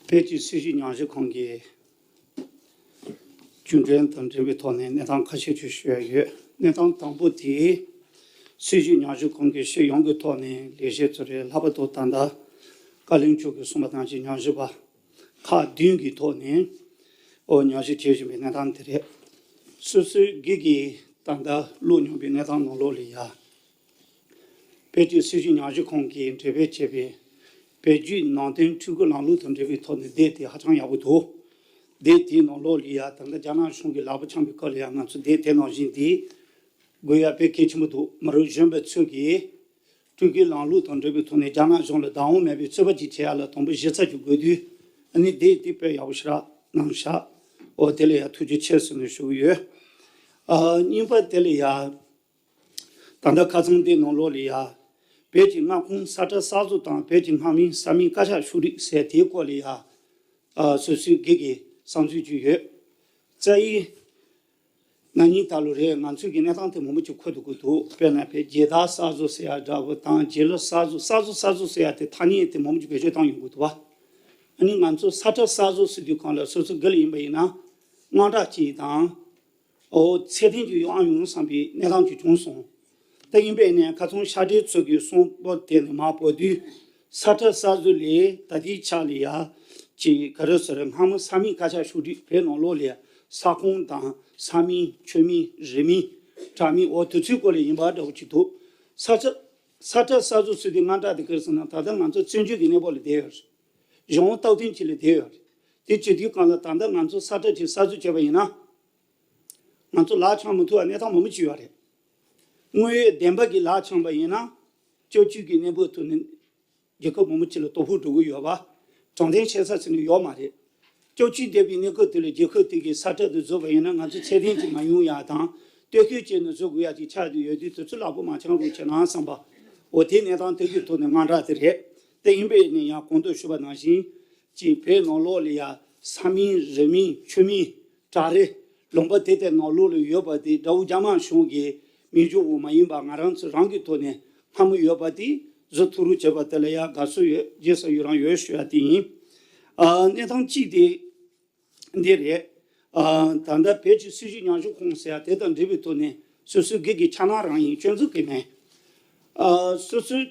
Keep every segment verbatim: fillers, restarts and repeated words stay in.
བོད་ཀྱི་སྲིད་བྱུས་ཉམས་ཞིབ་ཁང་གི་བརྒྱུད་འཕྲིན་དང་འབྲེལ་བའི་ཐོག་ནས་གནས་སྟངས་ཁ་ཤས་ཅིག་ཞུ་ཡ་ཡོད། གནས་སྟངས་དང་པོ་དེ། སྲིད་བྱུས་ཉམས་ཞིབ་ཁང་གི་སྤྱི་ཡོངས་ཀྱི་ཐོག་ནས་ལས་བྱེད་ཚོ་རེད། ལྷག་པར་དུ་ད་ལྟ་བཀའ་བློན་མཆོག་གིས་གསུངས་པ་ནང་བཞིན་ཉམས་ཞིབ་པ་ཁག་བདུན་གྱི་ཐོག་ནས་ཨོ་ཉམས་ཞིབ་བྱེད་བཞིན་པའི་གནས་སྟངས་དེ་རེད། སོ་སོའི་སྒེར་གྱི་ད་ལྟ་བློ་མྱོང་པའི་གནས་སྟངས་ནང་ལོགས་ལ་ཡ། བོད་ཀྱི་སྲིད་བྱུས་ཉམས་ཞིབ་ཁང་གིས་འགྲེམས་སྤེལ་བྱས་པའི་བོད་བརྒྱུད་ནང་བསྟན་ཁྲིམས་ཁང་ལམ་ལུགས་དང་འབྲེལ་བའི་ཐོག་ནས་སྡེ་དེ་ཧ་ཅང་ཡག་པོ་འདུག་སྡེ་དེའི་ནང་ལོགས་ལ་ཡ་ད་ལྟ་རྒྱ་ནག་གཞུང་གིས་ལག་པ་འཆང་བའི་སྐབས་ལ་ཡ་ང་ཚོ་སྡེ་དེ་ནང་བཞིན་དེ་དགོས་ཡ་དཔེ་གལ་ཆེན་པོ་འདུག་མི་རབས་གཞོན་པ་ཚོས་ཀྱིས་སྤྲུལ་སྐུའི་ལམ་ལུགས་དང་འབྲེལ་བའི་ཐོག་ནས་རྒྱ་ནག་གཞུང་ལ་བདག་དབང་མེད་པའི་རྩོད་པ་ཅིག་བྱེད་ཡ་ལ་དང་པོ་གཞི་རྩ་ཅིག་དགོས་དུས། ཨ་ནི་སྡེ་དེ་དཔེ་ཡག་པོ་ཞེ་དྲག་གནང་ཤག་ཨོ་དེ་ལ་ཡ་ཐུགས་རྗེ་ཆེ་ཟེར་ནས་ཞུ་གི་ཡོད། ཨ་གཉིས་པ་དེ་ལ་ཡ། ད་ལྟ་ཁ་སང་དེའི་ནང་ལོགས་ལ་ཡ། བོད་ཀྱི་མངའ་ཁོངས་ས་ཁྲ་གསར་བཟོ་དང་བོད་ཀྱི་སྔ་མའི་ས་མིང་བཀའ་ཤག་ཤོག་སྒྲིག་ཟེར་དེའི་སྐོར་ལ་ཡ། ཨ་སོ་སོའི་སྒེར་གྱི་བསམ་ཚུལ་ཅིག་ཡོད། རྩ་ཡི། ན་ནིང་ད་ལོ་རེད། ང་ཚོས་ཀྱི་གནས་སྟངས་དེ་མང་པོ་ཅིག་གོ་ཐུབ་ཀྱི་འདུག་དཔེར་ན་བོད་རྒྱལ་དར་གསར་བཟོ་ཟེར་ཡ་འདྲ་བོ་དང་རྒྱལ་གླུ་གསར་བཟོ་གསར་བཟོ་གསར་བཟོ་ཟེར་ཡ་དེ་ཐ་སྙད་དེ་མང་པོ་ཅིག་བེད་སྤྱོད་བཏང་ཡོང་གི་འདུག་བ། ཨ་ནི་ང་ཚོ་ས་ཁྲ་གསར་བཟོ་ཟེར་དུས་གང་ལ་སོ་སོ་སྒེར་ལ་ཡིན་པ་ཡིན་ན་དངངས་སྐྲག་ཅིག་དང་། ཨོ་ཚད་ལྡན་གྱི་ཡོང་ཨ་ཡོང་བསམ་པའི་གནས་སྟངས་ཅིག་བྱུང་སོང་། ད་ཡིན་པས་ནས་ཁ་སང་ཤར་སྒྲིལ་ཚོགས་ཀྱི་གསུང་པོ་དེ་ནས་མར་བོད་དུས་ས་ཁྲ་གསར་བཟོ་ལས་ད་ལྟའི་ཆ་ལ་ཡ་ཅིག་ག་རེ་ཟེར་སྔ་མོ་ས་མིང་བཀའ་ཤག་ཤོག་སྒྲིག་བོད་ནང་ལོགས་ལ་ས་ཁོངས་དང་ས་མིང་ཆོས་མིང་རིགས་མིང་དྲ་མིང་འོ་དེ་ཚོའི་སྐོར་ལ་ཡིན་པ་འདྲ་བོ་ཅིག་འདུག་ས་ཁྲ་ས་ཁྲ་གསར་བཟོ་ཟེར་དུས་དངངས་སྐྲག་དེ་ག་རེ་ཟེར་ན་ད་ལྟ་ང་ཚོ་བཙན་བྱོལ་གྱི་གནས་བབ་ལ་བསྡད་ཡོད་རེད། གཞུང་སྟངས་ཐིག་ཅིག་ལ་བསྡད་ཡོད་རེད། དེ་བྱེད་དུས་གང་ལ་ད་ལྟ་ང་ཚོ་ས་ཁྲ་ཅིག་གསར་བཟོ་བྱས་པ་ཡིན་ན། ང་ཚོ་ལག་འཆང་མི་ཐུབ་པ་གནས་སྟངས་མང་པོ་ཅིག་ཡོད་རེད། དངོས་ཡོད་བདེན་པ་གི་ལག་འཆང་པ་ཡིན་ན། སྐྱབས་བཅོལ་གྱི་གནས་བབ་ཐོག་ནས་རྒྱལ་ཁབ་མང་པོ་ཅིག་ལ་དོ་ཕོག་འགྲོ་གི་ཡོད་པ། དྲང་བདེན་བཤད་ས་ཟེར་ནས་ཡོད་མ་རེད། སྐྱབས་བཅོལ་བསྡད་པའི་གནས་སྐབས་དེ་ལ་རྒྱལ་ཁབ་དེ་གའི་ས་ཁྲ་དེ་བཟོ་བ་ཡིན་ན་ང་ཚོ་ཚད་ལྡན་ཅིག་མ་ཡོང་ཡ་དང་། གཏོར་སྐྱོན་བྱས་ནས་བཟོ་དགོས་ཡ་ཅིག་ཆགས་བསྡད་ཡོད་དུས་དེ་ཚོ་ལག་པ་མ་འཆང་རོགས་བྱེད་ན་བསམ་པ། འོ་དེ་གནས་སྟངས་དེ་གི་ཐོག་ནས་དངངས་སྐྲག་དེ་རེད། དེ་ཡིན་པས་ནས་ཡང་གོང་དུ་ཞུས་པ་ནང་བཞིན། ཅིག་བོད་ནང་ལོགས་ལ་ཡ་ས་མིང་རིགས་མིང་ཆོས་མིང་དྲ་རེད། ལུང་པ་དེ་དེ་ནང་ལོགས་ལ་ཡོད་པ་དེ་དགྲ་བོ་རྒྱ་དམར་གཞུང་གི་མི་འཇུག་བོ་མ་ཡིན་པ་ང་རང་ཚོ་རང་གི་ཐོག་ནས་སྔ་མོ་ཡོད་པ་དེ་བཟོ་ཐུབ་རོགས་བྱས་པ་དེ་ལ་ཡ་དགའ་བསུ་ཡོད་རྗེས་སུ་ཡི་རང་ཡོད་ཞུ་ཡ་དེ་ཡིན། ཨ་གནས་སྟངས་གཅིག་དེ་འདི་རེད། ཨ་ད་ལྟ་བོད་ཀྱི་སྲིད་བྱུས་ཉམས་ཞིབ་ཁང་ཟེར་ཡ་དེ་དང་འབྲེལ་བའི་ཐོག་ནས་སོ་སོའི་སྒེར་གྱི་ཆགས་སྣང་རང་ཡིན་སྐྱོན་འཛུགས་ཀྱི་མེད། ཨ་སོ་སོའི་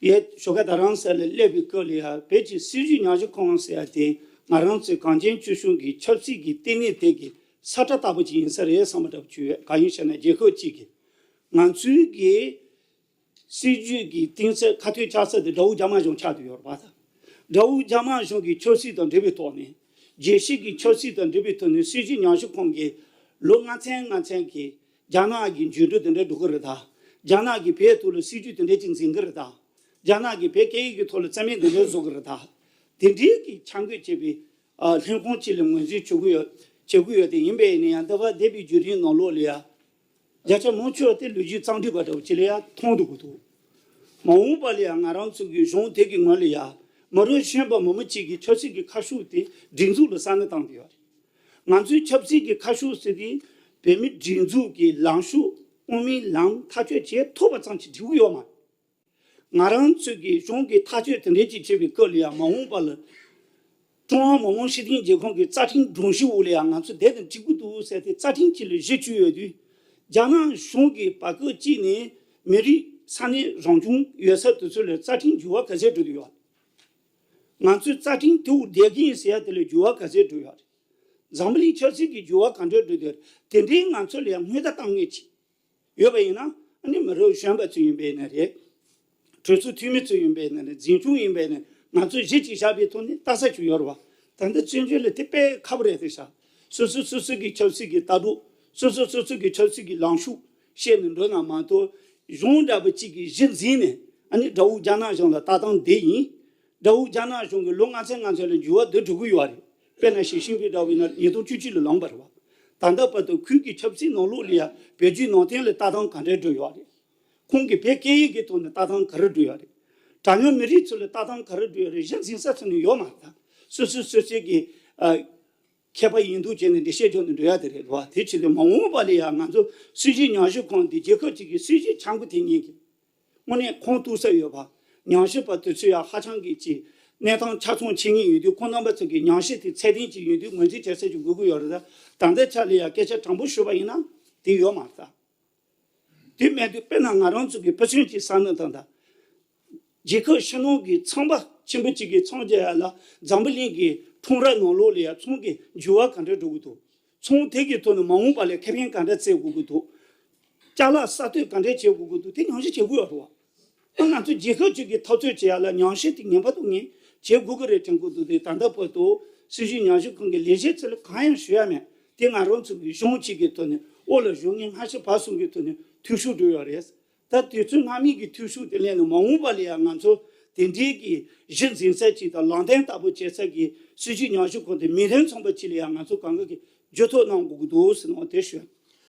ཡས་ཞོགས་ཀ་ད་རང་སར་ལ་སླེབས་པའི་སྐབས་ལ་ཡ་བོད་ཀྱི་སྲིད་བྱུས་ཉམས་ཞིབ་ཁང་ཟེར་ཡ་དེ་ང་རང་ཚོའི་གངས་ཅན་སྐྱིད་གཤོངས་ཀྱི་ཆབ་སྲིད་ཀྱི་ལྟེ་གནས་དེ་གི་ས་ཁྲ་ལྟ་བུ་ཅིག་ཡིན་ས་རེད་བསམ་པ་འདྲ་པོ་ཅིག་ཡོད། གང་ཡིན་ཟེར་ན་རྒྱལ་ཁབ་ཅིག་གི་ང་ཚོའི་གི་སྲིད་བྱུས་ཀྱི་གཏིང་ཚད་ཁ་གཏད་བཅག་ས་དེ་དགྲ་བོ་རྒྱ་དམར་གཞུང་ཆགས་བསྡད་ཡོད་རེད་པ། ད་དགྲ་བོ་རྒྱ་དམར་གཞུང་གི་ཆབ་སྲིད་དང་འབྲེལ་བའི་ཐོག་ནས་རྒྱལ་སྤྱི་གི་ཆབ་སྲིད་དང་འབྲེལ་བའི་ཐོག་ནས་སྲིད་བྱུས་ཉམས་ཞིབ་ཁང་གིས་ལོ་ལྔ་ཚན་ལྔ་ཚན་གྱི་རྒྱ་ནག་གི་འགྱུར་འགྲོས་དེ་འདྲ་འགྲོ་གི་རེད་ད། རྒྱ་ནག་གིས་བོད་ཐོག་ལ་སྲིད་བྱུས་དེ་འདྲ་ཅིག་འཛིན་གི་རེད་ད། རྒྱ་ནག་གིས་བོད་སྐད་ཡིག་གི་ཐོག་ལ་རྩ་མེད་དེ་འདྲ་བཟོ་གི་རེད་ད། དེ་འདྲའི་གི་འཆར་འགོད་བྱས་པའི་ཨ་ལྷན་ཁང་གཅིག་ལ་ངོས་འཛིན་བྱེད་དགོས་ཡོད་བྱེད་དགོས་ཡོད་དེ་ཡིན་པས་ནི་ཡང་ད་བར་འདས་པའི་བརྒྱུད་རིམ་ནང་ལོགས་ལ་ཡ། བརྒྱ་ཆ་མང་ཆེ་བ་དེ་ལོ་རྒྱུས་གཙང་སྦྲ་བ་འདྲ་བོ་ཅིག་ལ་ཡ་མཐོང་འགྲོ་གི་འདུག་མ་འོངས་པ་ལ་ཡ་ང་རང་ཚོ་གི་གཞུང་དེ་གི་ངོས་ལ་ཡ་མི་རབས་གཞོན་པ་མང་པོ་ཅིག་གི་ཆབ་སྲིད་ཀྱི་ཁ་ཕྱོགས་དེ་སྒྲིག་འཛུགས་ལ་ས་ནས་བཏང་བསྡད་ཡོད་རེད། ང་ཚོའི་ཆབ་སྲིད་ཀྱི་ཁ་ཕྱོགས་ཟེར་དེ་བོད་མིའི་སྒྲིག་འཛུགས་ཀྱི་ལངས་ཕྱོགས་དབུ་མའི་ལམ་ཐག་གཅོད་བྱེད་ཐུབ་པ་ཙམ་གྱིས་འགྲིག་གི་ཡོད་མ་རེད། ང་རང་ཚོའི་གི་གཞུང་གི་ཐག་གཅོད་དེ་འདྲའི་ཅིག་བྱེད་པའི་སྐབས་ལ་ཡང་མ་འོངས་པ་ལ། ཀྲུང་ཧྭ་མི་དམངས་སྤྱི་མཐུན་རྒྱལ་ཁབ་ཀྱི་རྩ་ཁྲིམས་སྒྲོམ་གཞི་འོག་ལ་ཡང་ང་ཚོ་བསྡད་དང་འགྲིག་གི་འདུག་ཟེར་ཏེ་རྩ་ཁྲིམས་གཅིག་ལ་གཞི་བཅོལ་ཡོད་དུས། རྒྱ་ནག་གཞུང་གིས་བར་སྐབས་གཅིག་ནས་མི་རིགས་ས་གནས་རང་སྐྱོང་ཡོད་ས་དེ་ཚོ་ལ་རྩ་ཁྲིམས་འགྱུར་བ་ག་ཚད་འགྲོ་གི་ཡོད། ང་ཚོའི་རྩ་ཁྲིམས་དེ་འོག་བསྡད་ཀྱི་ཡིན་ཟེར་ཡ་དེ་ལ་འགྱུར་བ་ག་ཚད་འགྲོ་ཡོད་རེད། འཛམ་བུ་གླིང་ཆབ་སྲིད་ཀྱི་འགྱུར་བ་ག་འདྲ་འགྲོ་གི་ཡོད་རེད། དེ་འདྲའི་ང་ཚོ་ལ་ཡང་སྔོན་བརྡ་གཏང་མཁན་ཅིག་ཡོད་པ་ཡིན་ན། ཨ་ནི་མི་རབས་གཞོན་པ་ཚོ་ཡིན་པས་ན་རེད། གྲོས་ཚོགས་འཐུས་མི་ཚོ་ཡིན་པས་ན་རེད། འཛིན་སྐྱོང་ཡིན་པས་ན་ང་ཚོ་གཞི་གཅིག་བཞག་པའི་ཐོག་ནས་ལྟ་ས་ཅིག་ཡོད་རེད་བ། ད་ལྟ་བཙན་བྱོལ་ལ་དེ་དཔེ་ཁག་པོ་རེད་དེ་ཤག་སོ་སོ་སོ་སོ་གི་ཆབ་སྲིད་ཀྱི་ལྟ་གྲུབ། སོ་སོ་སོ་སོ་གི་ཆབ་སྲིད་ཀྱི་ལངས་ཕྱོགས་བཤད་ནས་འགྲོ་ན་མ་གཏོགས། གཞུང་འདྲ་པོ་གཅིག་གིས་གཞི་འཛིན་ནས་ཨ་ནི་དགྲ་བོ་རྒྱ་ནག་གཞུང་ལ་ལྟ་སྟངས་དེ་ཡིན། དགྲ་བོ་རྒྱ་ནག་གཞུང་གིས་ལོ་ལྔ་ཚན་ལྔ་ཚན་ལ་འགྱུར་བ་འདི་འགྲོ་གི་ཡོད་རེད། དཔེར་ན་ཞི་ཅིན་ཕིང་འདྲ་བོ་ཡིན་ན་ཉིས་སྟོང་བཅུ་གཅིག་ལ་ལངས་པ་རེད་བ། ད་ལྟ་བར་དུ་ཁོང་གི་ཆབ་སྲིད་ནང་ལོགས་ལ་ཡ་བོད་བརྒྱུད་ནང་བསྟན་ལ་ལྟ་སྟངས་ག་འདྲ་འགྲོ་ཡོད་རེད། ཁོང་གིས་བོད་སྐད་ཡིག་གི་ཐོག་ནས་ལྟ་སྟངས་ག་རེ་འགྲོ་ཡོད་རེད། གྲངས་ཉུང་མི་རིགས་ཚོ་ལ་ལྟ་སྟངས་ག་རེ་འགྲོ་ཡོད་རེད། གཞི་འཛིན་ས་ཚོ་ནས་ཡོད་མ་རེད་ད། སོ་སོ་སོ་སོའི་གི་ཨ། མཁས་པ་ཡིན་འདུག་བྱས་ནས་འགྲེལ་བཤད་རྒྱག་ནས་འགྲོ་ཡ་དེ་རེད་བ། དེ་ཕྱིར་དུ་མ་འོངས་པ་ལ་ཡང་ང་ཚོ་སྲིད་བྱུས་ཉམས་ཞིབ་ཁང་འདི་རྒྱལ་ཁབ་ཅིག་གི་སྲིད་བྱུས་འཆར་འགོད་དེ་ཉིད་ཀྱི་དངོས་གནས་ཁུངས་གཏུགས་ས་ཡོད་པ། ཉམས་ཞིབ་པ་དེ་ཚོས་ཡང་ཧ་ཅང་གི་ཅིག་ གནས་སྟངས་ཆ་ཚང་བྱེད་མཁན་ཡོད་དུས། ཁོང་རྣམ་པ་ཚོ་གི་ཉམས་ཞིབ་དེ་ཚད་ལྡན་ཅིག་ཡོད་དུས་ངོས་འཛིན་བྱེད་ས་ཅིག་དགོས་ཀྱི་ཡོད་རེད། ད་ལྟའི་ཆ་ལ་ཡང་སྐད་ཆ་དྲང་པོ་ཞུས་པ་ཡིན་ན་དེ་ཡོད་མ་རེད། དེ་མེད་དུས་དཔེར་ན་ང་རང་ཚོ་གི་ཕུ་ཆུང་གི་ས་ནང་དང་། ད་རྒྱལ་ཁབ་ཕྱི་ནང་གི་ཚོང་པ་ཆེན་པོ་གཅིག་གིས་ཚོང་རྒྱག་ཡ་ལ་འཛམ་བུ་གླིང་གི་ཁྲོམ་ར་ནང་ལོགས་ལ་ཡ་ཚོང་གི་འགྱུར་བ་ག་འདྲ་འགྲོ་གི་འདུག་ཚོང་དེ་གི་ཐོག་ནས་མ་འོངས་པ་ལ་ཁེ་ཕན་ག་འདྲ་བཙལ་དགོས་ཀྱི་འདུག་ཅ་ལག་གསར་གཏོད་ག་འདྲ་བྱེད་དགོས་ཀྱི་འདུག་དེ་ཉམས་ཞིབ་བྱེད་དགོས་ཡོད་རེད་བ། ང་ཚོ་རྒྱལ་ཁབ་ཅིག་གི་འཐབ་རྩོད་བྱེད་ཡ་ལ་ཉམས་ཞིབ་དེ་ངེས་པར་དུ་ངས་བྱེད་དགོས་ཀྱི་རེད་དྲན་གྱི་འདུག་དེ་ད་ལྟ་བར་དུ་སྲིད་བྱུས་ཉམས་ཞིབ་ཁང་གི་ལས་བྱེད་ཚོ་ལ་གང་ཡང་ཞུ་ཡ་མེད། དེ་ང་རང་ཚོ་གི་གཞུང་གཅིག་གི་ཐོག་ནས་དབུ་ལ་བཞུགས་མཁན་སྔ་ཕྱི་བར་གསུམ་གྱི་ཐོག་ནས་འཐུས་ཤོར་འགྲོ་ཡོད་རེད། ད་དུས་ཚོད་སྔ་མའི་གི་འཐུས་ཤོར་དེ་ལས་ནས་མ་འོངས་པ་ལ་ཡང་ང་ཚོ་དེ་འདྲའི་གི་གཞི་འཛིན་ས་ཅིག་དང་ལག་ལེན་བསྟར་པོ་བྱེད་ས་གི་སྲིད་བྱུས་ཉམས་ཞིབ་ཁང་དེ་མི་རིན་ཚང་པ་ཅིག་ལ་ཡང་ང་ཚོ་གང་ག་གི་འཇུ་ཐབས་གནང་དགོས་ཀྱི་འདུག་ཟེར་ནས་དེ་ཞུ།